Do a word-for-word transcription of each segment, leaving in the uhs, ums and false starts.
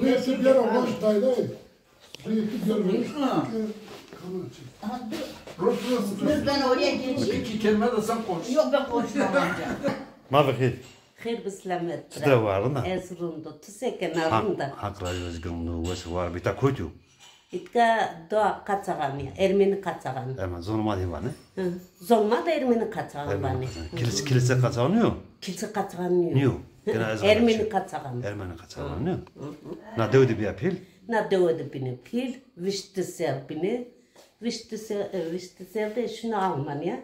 Buraya bir yere hoş dayday. Buraya bir yere hoş. Ha. Tamam, çek. Aha, dur. Dur, ben oraya geçeyim. İki kelime de sen konuş. Yok, ben konuşmam amca. Ma bi xêr. Xêr bi selamet. Çi de war, rind a? Ez rind o. Tu se kena, rind a? Haq razî, ez rind o, wes û war bî. Ta kotî yo? Îtka doa qaçaxan ya, ermenî qaçaxan. Ermen, zonê ma de vanê? Hı. Zonê ma de ermenî qaçaxan vanê. Ermenî qaçaxan. Kilîse, kilîse qaçaxan nîyo? Kilîse qaçaxan nîyo. Nîyo. Hı. Gene ez Ermenî qaçaxan. Ermenî qaçaxan nîyo? Hı hı. Na dewe de bîya pîl? Na dewe de bîne pîl, vîst di serr bîne. Vîst di serr, e, vîst di serr de şîne Almanya.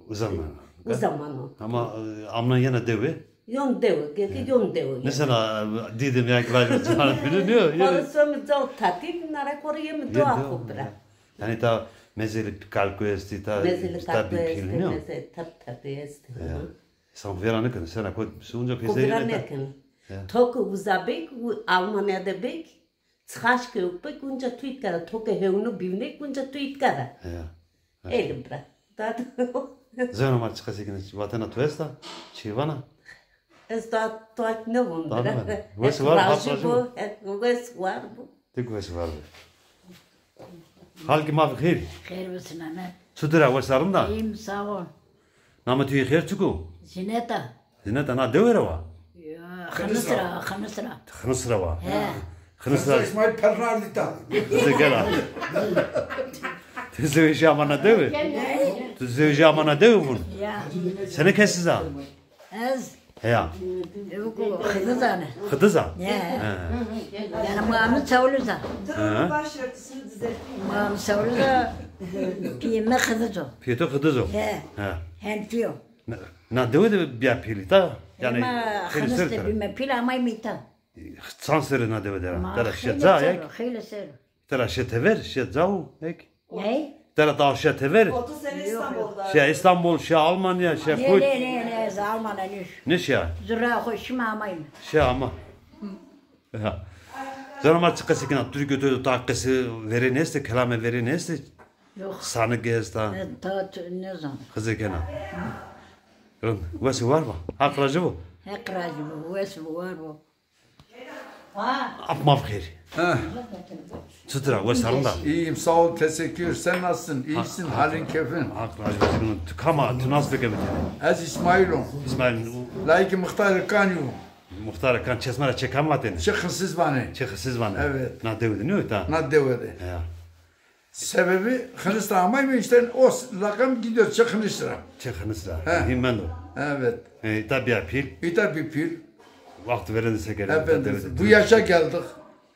Uza mano. Uza mano. Ama, e, amna yena dewe? Yon dewe, geke yon dewe. Mesela, e, Didim ya ki başka çağırmıyor, diyor. Para sömü zau tatil, nara koru yemi doa kubra. Yani ta mezeli kalko esti, ta mezeli kalko esti, mezeli, tabii, tabii esti. Hı hı. Sen vera ne kadar, sen akot, sunca pezeli ne kadar? Vera ne kadar? To ki uza bek, Almanya'da bek, Çiqaş ke yok pek unca tu îtka ra, to ke hewno bîvnê unca tu îtka ra. Ya. Ê li bira. Zewna ma çi qesê kena, vatena tu esta? Çi vana? Ez da tu ak ne von bira. Wes war, haq razî bo. Wes war bo. Dik wes war bo. Halkî ma bi xêr. Xêr bisin Mehmet. Çutir a, wes a, rind a? İyiyim, sağ ol. Namê tu yê xêr çik o? Zineta. Zineta, na dewe ra wa? Ya, Xinis ra, Xinis ra. Xinis ra wa? He. Xinis ra. Xizê İsmail Pernardî ta. Xizê gela. Tu zewejî ama na dewe? Tu zewejî ama na dewe vun? Ya. Senê kesî za? Ez? Heya. Ewko Xidiz a ne. Xidiz a? Ya. He. Yani Muhammed Sauluz a. He. Muhammed Sauluz a. Piyê mi Xidiz o. Piyê to Xidiz o? He. He. Hen piyo. Na, na dewe de bîya pîl îta? Yanî, ma Xinis de bîme pîl, amayme îta. Çand serrî na dewe de ra? Tera şe ca, ek? Xeylê serr o. Tera şe tever, şe ca û ek? Ney? Tera ta şe tever? Otuz sene İstanbul'da. Şe İstanbul, şe Almanya, şe Koç. Ne, ne, ne, ne, ez Almanya nêş. Ne şe? Zura xo şima amayme. Şe ama. Ya. Zana ma çi qesê kena, Türkî de ta qesê verên estê, kelamê verên estê. Yok. Sanik esta. E, ta tu-, ne zan. Xizê kena. Rind, wes û war bo. Haq razî bo. Haq razî bo, wes û war bo. Ap ma bi xêr. Heh. Çutir a, wes a, rind a? İyiyim, sağ ol, teşekkür. Sen nasılsın? İyisin, halin keyfin? Haq razî bo. Tu kam a, tu nas bike bi tenê? Ez İsmail o. İsmail. Layikê muxtarê Kanî yo. Muxtarê Kan, çesme ra çê kam vatêne? Çê Xisiz vanê. Çê Xisiz vanê. Evet. Na dewe de nîyo ta? Na dewe de. Ya. Sebebi Xinis ra amayme, işte o s-, lakam gidiyor Çê Xinis ra. Çê Xinis ra. He. Hîn mendo. Evet. E, îta bîya pîl. Îta bî pîl. Wextî verên de se kerdê? Efendim, bu yaşa geldik.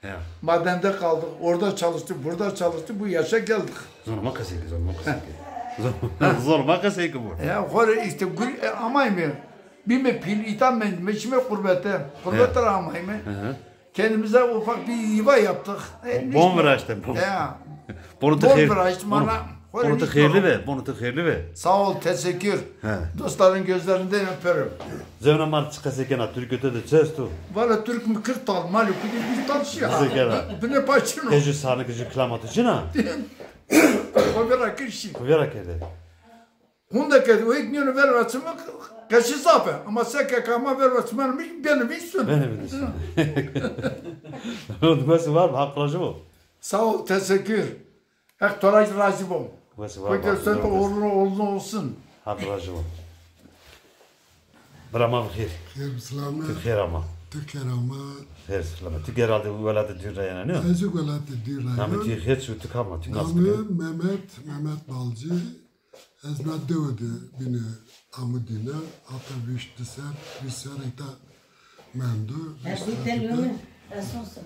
Ya. Madende kaldık, orada çalıştık, burada çalıştık, bu yaşa geldik. Zona ma qesey ke, zona ma qesey ke. Zona, zona ma qesey ke bu. Ya, xo rê işte gul-, e, amayme. Bîme pîl, îta mendîme, şîme qurbete. Qurbete ra amayme. Hı hı. Kendimize ufak bir yuva yaptık. E, bon viraştê, bon. Ya. Bonê tu xêr, bon viraştê, mana, bonê tu xêrli be, bonê tu xêrli be. Sağ ol, teşekkür. He. Dostların gözlerinden öperim. Zewna ma çi qesê kena, Türkî de çi esto? Valla Türk mü, kırk tal, malî kudî bir tal şey. Bize gel ha. Bine paçino. Kejü sani, kejü klama tu çina? Kovera kirşi. Kovera kerde. Honde ke o ek nîyeno ver ra çimi, qesî zaf e. Ama se ke kama ver ra çimenî mi, benî mi sun. Benî mi sun. Wes û war bo, Haq razî bo. Sağ ol, teşekkür. Haq to ra razî bo. Wes û war bo. Koy de sen de uğurlu, uğurlu olsun. Haq razî bo. Bira ma bi xêr. Xêr bi selamet. Tu xêr ama. Tu xêr ama. Xêr selamet. Tu herhalde welatê dûr ra yena, nîyo? Ez welatê dûr ra yena. Namê tu yê xêr çi, tu kam a, tu nas bike? Namê Mehmet, Mehmet Balcı. Ez na dewe de bîne ame dîna, hata vîst di serr, vîst serr îta mendo, vîst serr îta.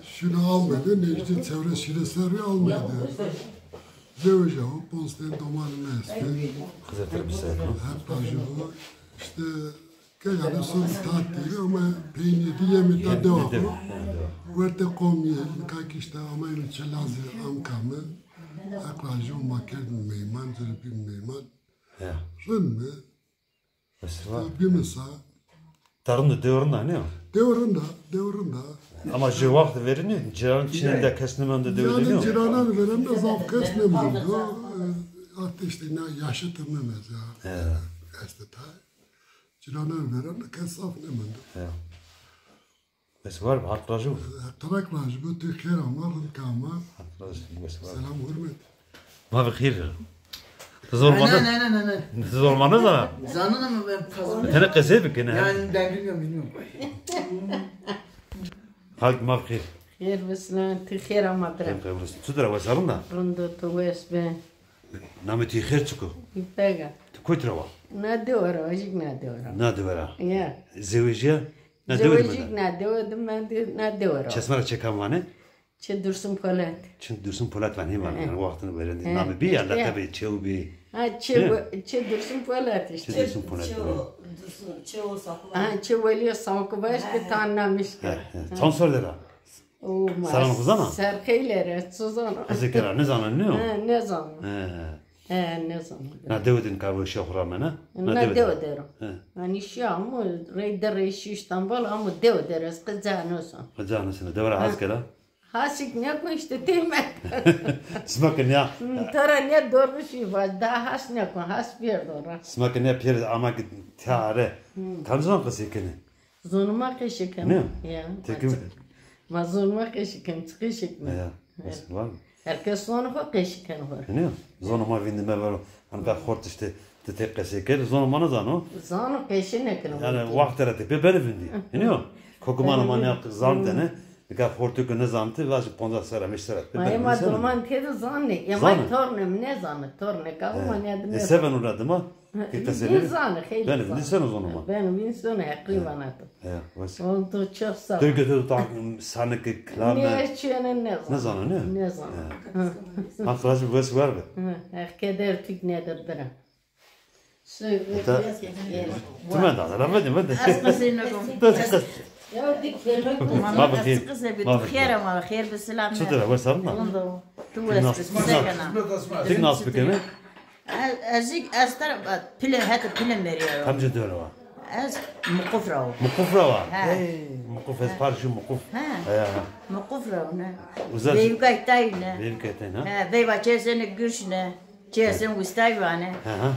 Şîne Almanya de, nêjdî çewres hîrê serrî Almanya de. Zewejîyawo, ponc tenî domanê mi estê. Hep rajî bo. Îşte, ke yanî son tatilî ama peynî de yemî ta dewa xo. Wertê qomî, nika kî îşte amayme Çilazî, Amka mi. Haq rajî bo, ma kerdîme meyman, ci rê bîme meyman. Ya. Rind mi? Mesela. Bîme sa. Ta rind o, dewe rind a, nîyo? Dewe rind a, dewe rind a. Ama jû wext verî nîyo, cîran çinên de kes nêmendo dewe de, nîyo? Yanî cîranan verên de zaf kes nêmendo. E, artık işte ne yaşıtım ne mesela. He. Estê ta. Cîranan verên de kes zaf nêmendo. He. Wes war bi, Haq razî bo. Haq razî bo, tu xêr ama, rind ke ama. Haq razî bo, wes war. Selam, hurmet. Ma bi xêr. Ti zor ma ne? Ne, ne, ne, ne, ne. Ti zor ma nezana? Zanon ama ben fazla. Tene qesey bikene. Yani ben bilmiyorum, bilmiyorum. Halk ma bi xêr. Xêr bi silam, ti xêr ama bira. Xêr bi silam. Çutir a, wes a, rind a? Rind o, ti wes be. Namê ti xêr çik o? Pega. Ti kotî ra wa? Na dewe ra, jîk na dewe ra. Na dewe ra. Ya. Zewejîya? Na dewe de menda? Zewejîk na dewe de menda, na dewe ra. Çesme ra çê kam vanê? Çê Dursun Polat. Çê Dursun Polat vanê, hê vanê. He. Yani wextine verên de namê bî ya, leqebê çew bî. Ha, çê, çê Dursun Polat işte. Çê Dursun Polat. Çê, çê o, Dursun, çê o Sakubaş. Ha, çê Welî Sakubaş ki tan namîş. He, he. Çand serre der a? O ma serran xo zana? Serxeylere, çi zana? Qesey kera, nêzana, nîyo? He, nêzana. He. He, nêzana. Na dewe de nika weşîya xo ramena? Na dewe de ro. He. Yanî şîya ama rey de rey şî Îstanbul ama dewe de ro, ez qe ca nêzana. Qe ca nêzana, dewe ra has kera? Hasik nêkon işte teyme. Sima ke nîya. Hı, to ra nê doğru şî vaj, daha has nêkon, has pêr do ra. Sima ke nê pêr ama ki tîya are. Hı. Kam zon qesey kenê? Zonê ma qesey keno. Ne? Ya. Teke ma, ma zonê ma qesey keno, çi qesey keno? Ya. Bes, var mı? Her kes zonê xo qesey keno xo. Ne? Zonê ma vîndî mevero. Anka xort işte ti tê qesey kerd, zonê ma nêzano. Zano, qesey nêkeno. Yani wexte ra tê pê benê vîndî. Ne? Kokuma ma nê zantene. Nika xortê ke nêzantî, vajî ponzas serre, vîst serre. Ma ê ma doman têde zanê. Ê ma tornê mi nêzanê, tornê ka ma nêdime. E, se beno ra dima? Ki qesey nê? Nêzanê, xeylê zanê. Beno vîndî, seno zonê ma? Beno vîndî, seno, heqrî vanê to. Ya, wes. Oldu, çok sağ ol. Dögete to ta sanık kilame. Ne, çi ne, nêzano. Nêzano, ne? Nêzano. Haq razî, wes war be. Hı, Haq keder tük nedir bira. Ti menda, ra vedê, vedê. Ez qesey nêkon. Ma bi xêr. Ez qesey bî, xêr ama, xêr bi silam. Çutir a, wes a, rind a? Rind o. Tu wes bi, ti se kena? Tik nas bikeme? Ez, ez jî, ez tera pile, hete pile merîya yo. Kamci dewe ra wa? Ez Muquf ra wo. Muquf ra wa? He. Muquf, ez par jû Muquf. He. He, he. Muquf ra wo ne. Veyvika îtay ne. Veyvika îtay ne? He, veyva çesene güç ne. Çi esin wistay vane. Hı hı.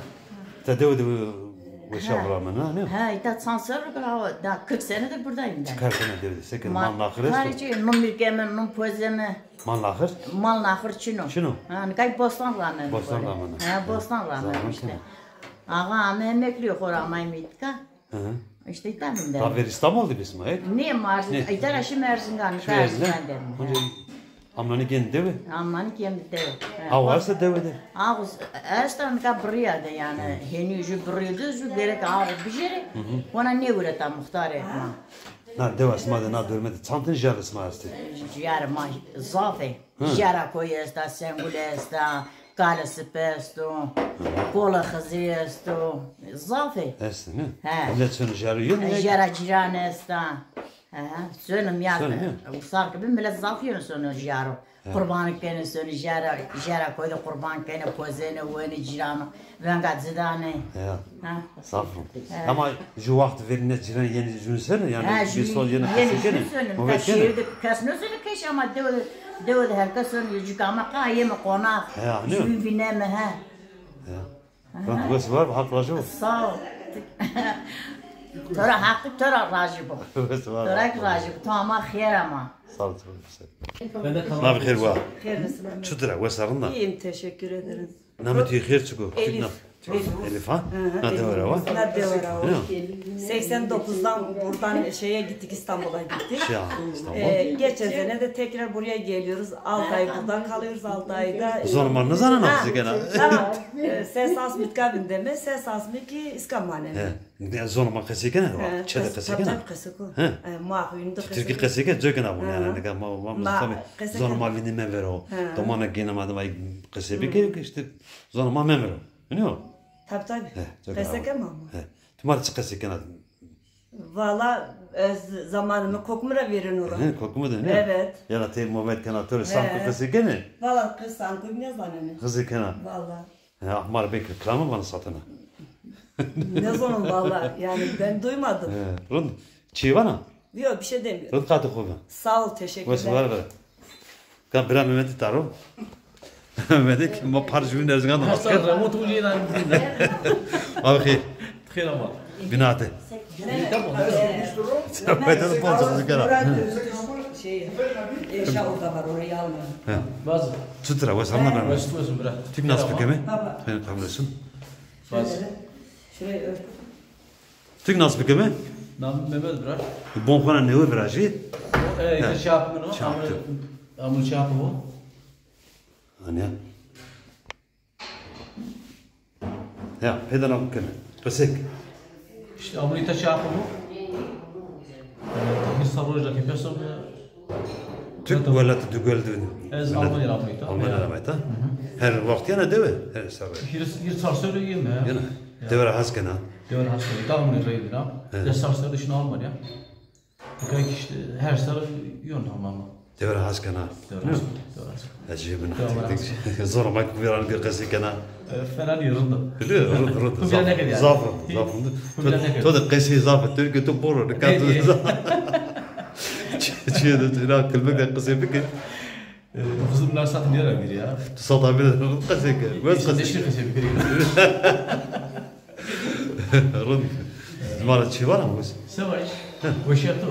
Te dewe de weşa xo ramena, ne? Ha, îta çand serre ke, da kırk senedir buradayım ben. Çi kar kena dewe de? Se ke mal naxir esto? Karê çi, num mirke mi, num poze mi. Mal naxir? Mal naxir çin o. Çin o? Ha, nikay bostan ramena. Bostan ramena. Ha, bostan ramena işte. Axa ame, emeklî yo, xora amayme îtka. Hı hı. İşte tam da. Raver İstanbul de bî sima, e? Ne, Mersin, ne? Ay, tera şîme Erzingan, şîme Erzingan. Erzingan derim. Onca amnanî gênî dewe? Amnanî gênî dewe. Aw esta dewe de? Aw esta, nika birîya de yani. Hı. Henî jû birîya de, jû gerek aw bijêrê. Hı hı. Wana nêwireta muxtarê ma. Na dewa sima de, na dorme de çand tenî jiyarê sima estê? Jiyarê ma zaf ê. Hı. Jiyara koyî esta, sengule esta, kale sipe esto, kola xizî esto. Zaf ê. Estê, ne? He. Milet sono jiyaro yenê? Jiyara cîran esta. He, sono miyan. Sono, ne? Usar ke bî milet zaf yeno sono jiyaro. He. Qurbanî kenê sono jiyara, jiyara koyî de qurban kenê, pozenê, wenê cîrano. Venga ci danê. Ya. Ha. Zaf rind. Ha. Ama ju waxt verî ne cîran yenî jûnî seno, yanî bîst sol yenî qesey kenê. Şehir de kes nêsono keşî ama dewe, dewe de her kes sono, ju ke ame qa yeme qonax. Ya, ne? Jûnî vîneme, he. Ya. Rind, wes war, Haq razî bo. Sağ ol. To ra Haq, to ra razî bo. Wes war. To ra kî razî bo. To ama xêr ama. Sağ ol. Ma bi xêr wa. Xêr ve selam. Çutir a, wes a, rind a? İyiyim, teşekkür ederim. Namê ti xêr çik o? Elif. Elif ha? Hı hı, na dewe ra wa? Na dewe ra wa. Ya. Seksen dokuzdan buradan şeye gittik, İstanbul'a gittik. Şey, İstanbul. Ee, geçen sene de tekrar buraya geliyoruz. Altı ay burada kalıyoruz, altı ayda. Zonê ma nêzana, ha, qisê kena? Tamam. Ee, ses asmit kavindeme, ses asmit ki İskamane. He. Zonê ma qesey kena? He, çete qesey kena? Tabii, tabii, qesey ko. He. E, ma xo yînde qesey. Tirkî qesey ke, coy kena vun yani. Nika ma, ma, ma, tabii, zonê ma vîndî mevero. He. Domana gêna ma de ma qesey bike, işte zonê ma mevero. Biliyor musun? Tabii, tabii. He, coy kena vun. Qesey ke ma. He. Tu ma çi qesey kena? Valla ez zamanımı kokmu ra vêreno ra. He, kokmu de ne? Evet. Ya da tey muhabbet kena, to rê sanku qesey kenê? Valla qesey sanku nêzanenê. Qesey kena. Valla. He, ahmar belki kilame bana satana. Ne zaman valla, yani ben duymadım. He, rind. Çi vana? Yok, bir şey demiyorum. Rind, qatê xo be. Sağ ol, teşekkürler. Wes ver ver. Ka bira Mehmetî taro. Mehmetî ki ma par jû Erzingan de. Abi xêr. Xêr ama. Binate. Peyda de ponca zikera. Şey, e, şah orada var, orayı alma. He. Bazı. Çutra, wes hamna ben. Wes, wes, bira. Tik nas bikeme? Baba. Seni kabul etsin. Bazı. Şurayı ört. Tik nas bikeme? Nam Mehmet bira. Bon xona newe bira jî. O, e, çap mı no? Çap. Amul çap o. Anya. Ya, peyda na kene. Qesek. İşte amul îta çap o. E, bir sabır hocam, yapıyorsam ya. Türk welatî di gol di. Ez Almanya ra amul îta. Almanya ra amul îta. Her wext yena dewe, her sabır. Hîr, hîr çar serre yena. Yena. Dewe ra has kena. Dewe ra has kena. Daha mı reydi na? De çar serre şina Almanya. Belki işte her serre yon tamam. Dewe ra has kena. Dewe ra has kena. Ecêb na. Zor ma ki vîran bir qesî kena. E, fena değil, rind o. Biliyor, rind, rind. Zaf, zaf, zaf. To de qesî zaf, Türkiye to boro, ne kadar zaf. Çiye de, ina kilmek de qesî bike. E, bizim nasat nere bir ya. Tu sata bir qesî ke. Wes qesî. Neşir qesî bike. Rind. Zimara çi var ama? Sevaş. Weşeto.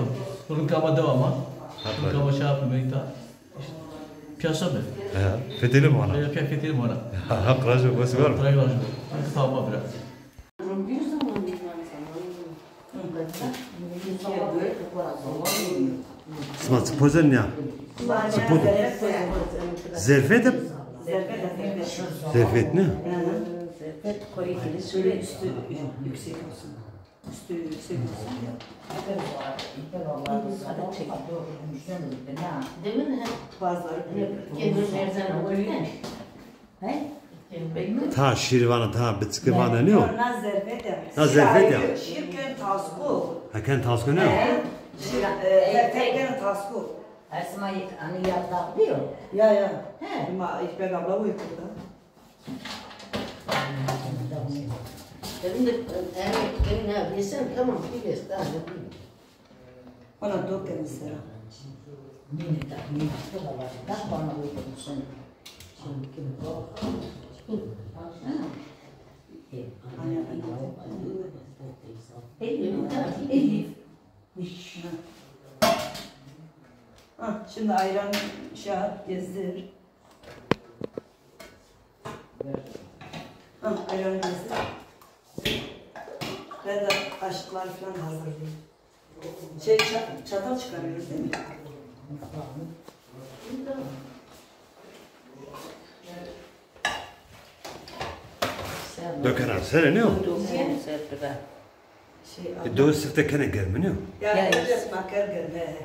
Rind kama dewa ma. Rind kama çap meyta. Piyasa be. He, fetelî mi vana? He, piya fetelî mi vana? Haq rajo, wes var. Tray rajo. Haq tamam bira. Sima çi pozen ya? Çi pozen? Zerfet. Zerfet ne? Zerfet korikili, şöyle üstü yüksek olsun. Üstü yüksek olsun. Hadi çek. Demin he. Bazıları böyle. Kendi merzen koyuyor. He? Ta şîr vana, ta biçike vana, nîyo? Na zerfet e. Na zerfet e. Şîr ken tasku. Ha, ken tasku ne? He. Şîr, e, zerfet ken tasku. Esma, anî ya da diyor. Ya, ya. He. Ma İkbal abla uykuda. Dedim de, yani, benim ne bilsem tamam, biliyorsun, daha ne bileyim. Ona do keno sera. Nîne da, nîne da, da bana uygun sun. Ha, şimdi ayran şey yap, gezdir. Ha, ayran gezdir. Ben de kaşıklar falan hazırlayayım. Şey, ça-, çatal çıkarıyoruz değil mi? Dökena sere ne o? Dökena sere. Şey, e, do sifte kene germi ne o? Ya, ya, ya. Biraz maker germe.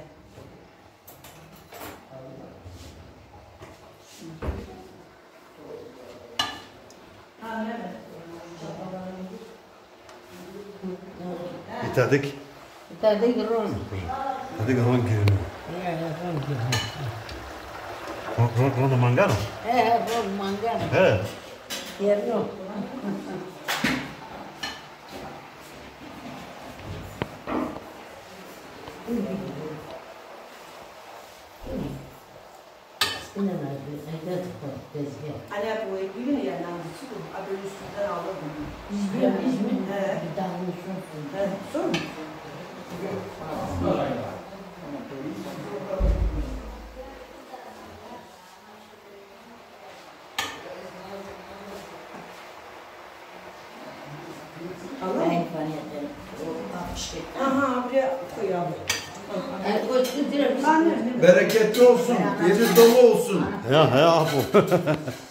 Îta de kî? Îta de kî ron. Îta de kî ron girîno. Ya, ya, ron girîno. Ron, ron, ron mangan o? He, he, ron mangan o. He. Yerno. Spîne na, elde dikon, tezgeh. Hani bu ekmeğin ya, nandisi bu. Abi üstünden alır bunu. İzmir, İzmir. He. Bir daha bunu sorsun. He, sor mu? Aha, buraya koy abi. Bereketli olsun, yeri dolu olsun. Ya, ya, apo.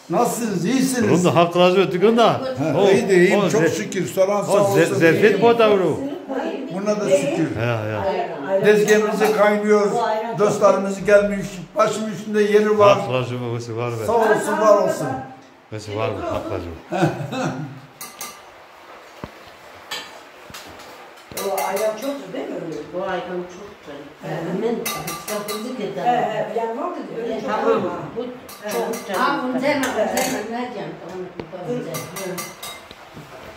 Nasılsınız, iyisiniz? Rind, Haq razî bo, ti rind a? Ha, iyi de iyiyim, çok şükür. Soran sağ olsun. Zerfet bo dawro. Buna da şükür. Ya, ya. Tezgahımızı kaynıyor, dostlarımız gelmiş, başım üstünde yeri var. Haq razî bo, wes û war be. Sağ olsun, var olsun. Wes û war be, Haq razî bo. O ayran çoktur değil mi öyle? O ayran çok canım. He. Hemen ıslahımızı kırdı. He, he, yani var mı? Öyle çok. Tamam, bu çok canım. Ha, bunu deme, bunu deme, ne diyeyim? Tamam, bunu deme.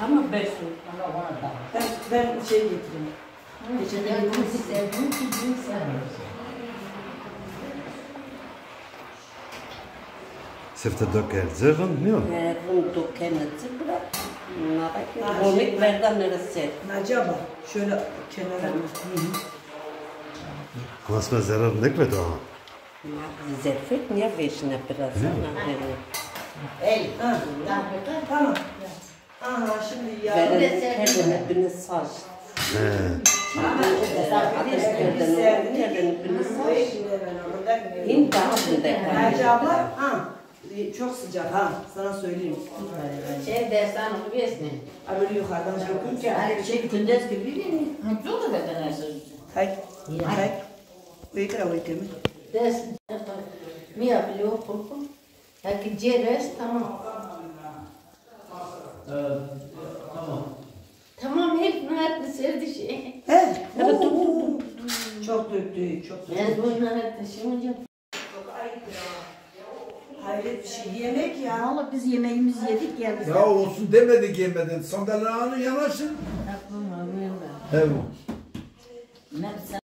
Ama ben su, ama ona da. Ben, ben şey getireyim. Geçen de getirdim. Sifte do kerd ci rind nîyo? He, rind do kena ci bira. Nara ki ronik verda nere ser. Nacaba. Şöyle kenara. Ama sima zerar nêkirdo ha? Zerfet niye veşine biraz? Değil mi? Ha, tamam. Aha, şimdi ya. Verin kerdene bini saç. He. Ateş kerdene, kerdene bini saç. Hîn daha binde. Hacı abla, ha. Çok sıcak ha, sana söyleyeyim. Şey dersen okuyasın. Ha, böyle yukarıdan şey okuyunca. Hani şey kündez gibi değil mi? Ha, çok da beden her sözü. Hay. Hay. Wekira wekimi. Des. Mi yapıyor koku? Haki ceres tamam. Ee, tamam. Tamam, hep Nihat sevdi şey. He? Evet, dur, dur, dur. Çok döktü, çok döktü. Ben bu Nihat'ı şimdi Çok ayıp ya. Hayret bir şey. Yemek ya. Valla biz yemeğimizi yedik geldik. Ya olsun demedik yemeden. Sandalyenin yanaşın. Aklım almıyor ben. Evet. Ne